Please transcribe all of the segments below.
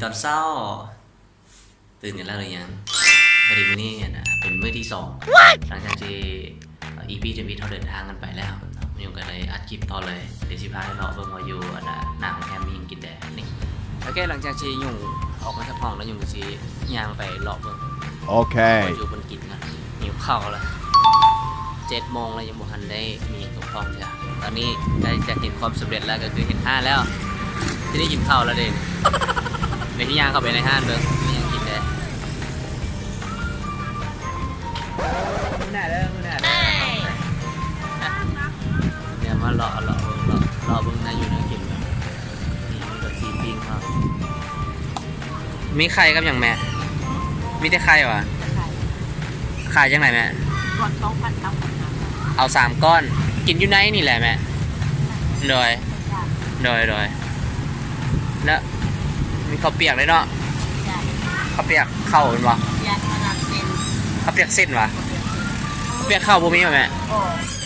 ຕອນເຊົ້າ ຕື່ນກັນແລ້ວຫຼືຍັງ? ພໍດີມື້ນີ້ຫັ້ນນະ ເປັນມື້ທີສອງ ຫຼັງຈາກທີ່ ເອີ ອີພີທຳອິດເຮົາເດີນທາງກັນໄປແລ້ວເນາະ ຍຸງກໍເລີຍອັດຄລິບຕໍ່ເລີຍ. ດຽວຊິພາໄປເລາະເບິ່ງວ່າຢູ່ອັນນ່າ ໜ້າໂຮງແຮມມີຫຍັງກິນແດ່ນີ້. ໂອເຄ ຫຼັງຈາກທີ່ຍຸງອອກມາຈາກຫ້ອງແລ້ວ ຍຸງກໍຊິຍ່າງໄປເລາະເບິ່ງ ໂອເຄ ວ່າຢູ່ເພິ່ນກິນ ຫິວເຂົ້າແລ້ວ ເຈັດໂມງແລ້ວ ຍັງບໍ່ທັນໄດ້ມີຫຍັງຕົກທ້ອງເທື່ອ. ຕອນນີ້ໃກ້ຈະເຫັນຄວາມສຳເລັດແລ້ວ ກໍຄືເຫັນຮ້ານແລ້ວ ຊິໄດ້ກິນເຂົ້າແລ້ວເດ້. ດຽວຊິຍ່າງເຂົ້າໄປໃນຮ້ານເບິ່ງ ມີຫຍັງກິນແດ່. ມື້ໜ້າເດີ ມື້ໜ້າເດີ ດຽວມາເລາະ ເລາະເບິ່ງ ເລາະ ເລາະເບິ່ງແນວຢູ່ແນວກິນ. ນີ້ ມີໂຣຕີປີ້ງພ້ອມ. ມີໄຂ່ກັບຫຍັງແມ່? ມີແຕ່ໄຂ່ຫວາ? ຂາຍຈັ່ງໃດແມ່? ກ່ອນສອງພັນ ສາມພັນ ເອົາສາມກ້ອນ ກິນຢູ່ໃນນີ້ແຫຼະແມ່. ໂດຍ ໂດຍ ໂດຍ. ແລ້ວມີເຂົ້າປຽກເດ້ເນາະ? ເຂົ້າປຽກເຂົ້າແມ່ນບໍ່? ເຂົ້າປຽກເສັ້ນຫວາ? ເຂົ້າປຽກເຂົ້າບໍ່ມີຫວາແມ່?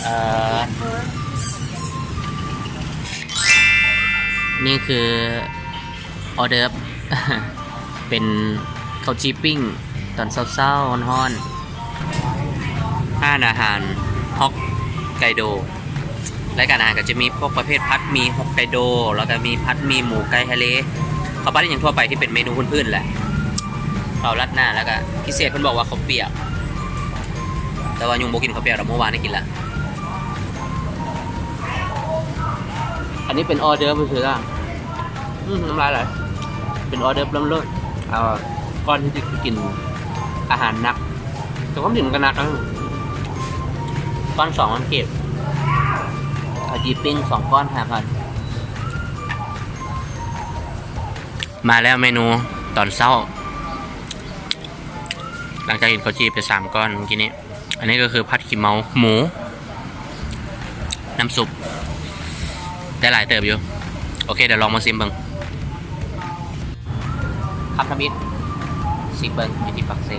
ເອີ ນີ້ຄື ອໍເດີຟ ເປັນເຂົ້າຈີ່ປີ້ງຕອນເຊົ້າໆ ຮ້ອນໆ. ຮ້ານອາຫານຮອກໄກໂດ ລາຍການອາຫານກໍຈະມີພວກປະເພດຜັດໝີ່ຮອກໄກໂດ ແລ້ວກໍມີຜັດໝີ່ໝູໄກ່ທະເລ ເຂົ້າຜັດອີ່ຫຍັງທົ່ວໄປທີ່ເປັນເມນູພື້ນໆ ແຫຼະ. ເຂົ້າລາດໜ້າ ແລ້ວກໍພິເສດເພິ່ນບອກວ່າເຂົ້າປຽກ ແຕ່ວ່າຍຸງບໍ່ກິນເຂົ້າປຽກດອກ ມື້ວານນີ້ກິນລະ. ອັນນີ້ເປັນອໍເດີຟຊື່ໆ ອືມ ນ້ຳລາຍໄຫຼ. ເປັນອໍເດີຟລ້ຳເລີດ ເອີ ກ່ອນທີ່ຈະກິນອາຫານໜັກ ແຕ່ຄວາມຈິງມັນກໍໜັກນະ ກ້ອນສອງພັນກີບ ເອົາຈີ່ປີ້ງສອງກ້ອນຫ້າພັນ. ມາແລ້ວເມນູຕອນເຊົ້າ ຫຼັງຈາກກິນເຂົ້າຈີ່ໄປສາມກ້ອນມື້ກີ້ນີ້. ອັນນີ້ກໍຄືຜັດຂີ້ເມົາໝູ ນ້ຳຊຸບ ໄດ້ຫຼາຍເຕີບຢູ່. ໂອເຄ ດຽວລອງມາຊິມເບິ່ງ ຄຳທຳອິດ ຊິເບິ່ງຢູ່ທີ່ປາກເຊ.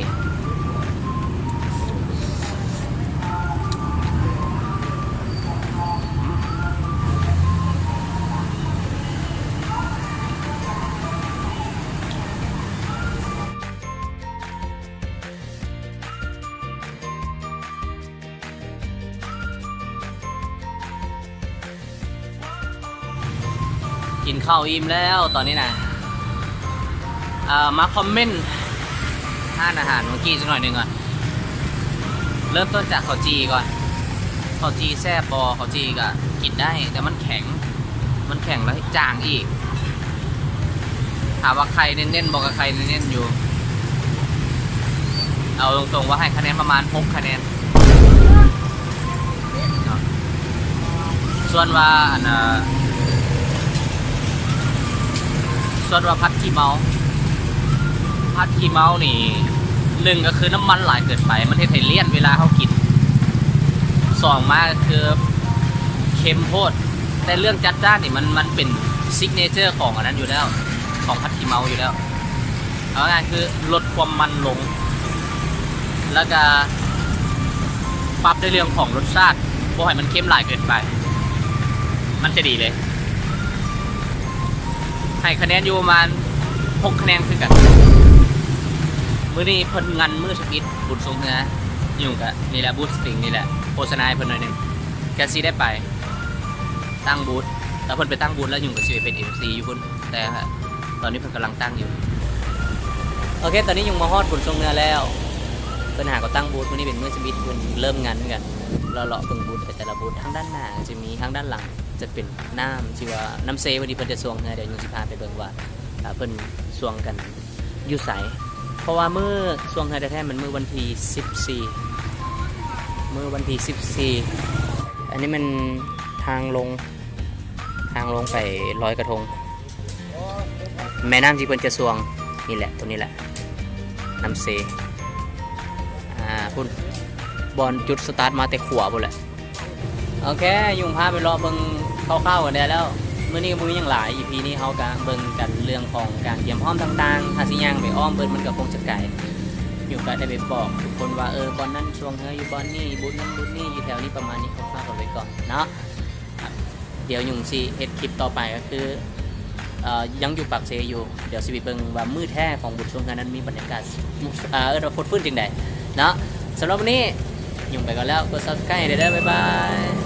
ກິນເຂົ້າອີ່ມແລ້ວຕອນນີ້ນະ. ເອີ ມາຄອມເມັນຮ້ານອາຫານມື້ກີ້ຈັກໜ້ອຍໜຶ່ງກ່ອນ. ເລີ່ມຕົ້ນຈາກເຂົ້າຈີ່ກ່ອນ ເຂົ້າຈີ່ແຊບບໍ່? ເຂົ້າຈີ່ກະກິນໄດ້ ແຕ່ມັນແຂງ ມັນແຂງແລ້ວຈາງອີກ. ຖາມວ່າໄຂ່ເນັ້ນໆບໍ່? ກໍໄຂ່ເນັ້ນໆຢູ່. ເອົາຕົງໆວ່າໃຫ້ຄະແນນປະມານຫົກຄະແນນເນາະ. ສ່ວນວ່າ ອັນ ເອີ ສ່ວນວ່າຜັດຂີ້ເມົາ ຜັດຂີ້ເມົານີ້ ໜຶ່ງກໍຄືນ້ຳມັນຫຼາຍເກີນໄປ ມັນເຮັດໃຫ້ລຽນເວລາເຮົາກິນ. ສອງມາກໍຄືເຄັມໂພດ ແຕ່ເລື່ອງຈັດຈ້ານນີ້ ມັນ ມັນເປັນຊິກເນເຈີຂອງອັນນັ້ນຢູ່ແລ້ວ ຂອງຜັດຂີ້ເມົາຢູ່ແລ້ວ. ເອົາງ່າຍໆຄືລົດຄວາມມັນລົງ ແລ້ວກະປັບໃນເລື່ອງຂອງລົດຊາດ ບໍ່ໃຫ້ມັນເຄັມຫຼາຍເກີນໄປ ມັນຈະດີເລີຍ. ໃຫ້ຄະແນນຢູ່ປະມານຫົກຄະແນນຄືກັນ. ມື້ນີ້ເພິ່ນງັນມື້ທຳອິດ ບຸນຊ່ວງເຮືອ ຍຸງກະນີ້ແຫຼະ ບູດສະຕິງນີ້ແຫຼະ ໂຄສະນາໃຫ້ເພິ່ນໜ້ອຍໜຶ່ງ ກະຊິໄດ້ໄປຕັ້ງບູດ. ຖ້າເພິ່ນໄປຕັ້ງບູດແລ້ວ ຍຸງກະຊິໄປເປັນເອັມຊີຢູ່ພຸ້ນ ແຕ່ຕອນນີ້ເພິ່ນກຳລັງຕັ້ງຢູ່. ໂອເຄ ຕອນນີ້ຍຸງມາຮອດບຸນຊ່ວງເຮືອແລ້ວ ເພິ່ນຫາກໍຕັ້ງບູດ. ມື້ນີ້ເປັນມື້ທຳອິດ ເພິ່ນເລີ່ມງັນກັນ ເລາະໆເບິ່ງບູດ ແຕ່ລະບູດ. ທາງດ້ານໜ້າຈະມີ ທາງດ້ານຫຼັງຈະເປັນນ້ຳ ທີ່ວ່ານ້ຳເຊ ມື້ນີ້ເພິ່ນຈະຊ່ວງເຮືອ. ດຽວຍຸງຊິພາໄປເບິ່ງວ່າ ເອີ ເພິ່ນຊ່ວງກັນຢູ່ໃສ ເພາະວ່າມື້ຊ່ວງເຮືອແທ້ໆ ມັນມື້ວັນທີສິບສີ່ ມື້ວັນທີສິບສີ່. ອັນນີ້ແມ່ນທາງລົງ ທາງລົງໄປລອຍກະທົງ. ແມ່ນ້ຳທີ່ເພິ່ນຈະຊ່ວງນີ້ແຫຼະ ຕົວນີ້ແຫຼະ ນ້ຳເຊ ອາ ພຸ້ນ ບ່ອນຈຸດສະຕາດມາແຕ່ຂວາພຸ້ນແຫຼະ. ໂອເຄ ຍຸງພາໄປເລາະເບິ່ງຄ່າວໆກັນແດ່ແລ້ວ. ມື້ນີ້ກໍບໍ່ມີຫຍັງຫຼາຍ ອີພີນີ້ເຮົາກະເບິ່ງກັນເລື່ອງຂອງການກຽມພ້ອມຕ່າງໆ. ຖ້າຊິຍ່າງໄປອ້ອມເບິດ ມັນກໍຄົງຈະໄກ. ຍຸງກະໄດ້ໄປບອກທຸກຄົນວ່າ ເອີ ບ່ອນນັ້ນຊ່ວງເຮືອຢູ່ບ່ອນນີ້ ບູດນັ້ນບູດນີ້ ຢູ່ແຖວນີ້ ປະມານນີ້ ຄ່າວໆກັນໄວ້ກ່ອນເນາະ. ດຽວຍຸງຊິເຮັດຄລິບຕໍ່ໄປ ກໍຄື ເອີ ຍັງຢູ່ປາກເຊຢູ່. ດຽວຊິໄປເບິ່ງວ່າມື້ແທ້ຂອງບຸນຊ່ວງງານນັ້ນມີບັນຍາກາດ ເອີ ເອີ້ນວ່າຟົດຟື້ນຈັ່ງໃດເນາະ. ສຳລັບມື້ນີ້ ຫຍຸ້ງໄປກ່ອນແລ້ວ, ກົດ Subscribe ໃຫ້ແດ່ເດີ. ບາຍບາຍ.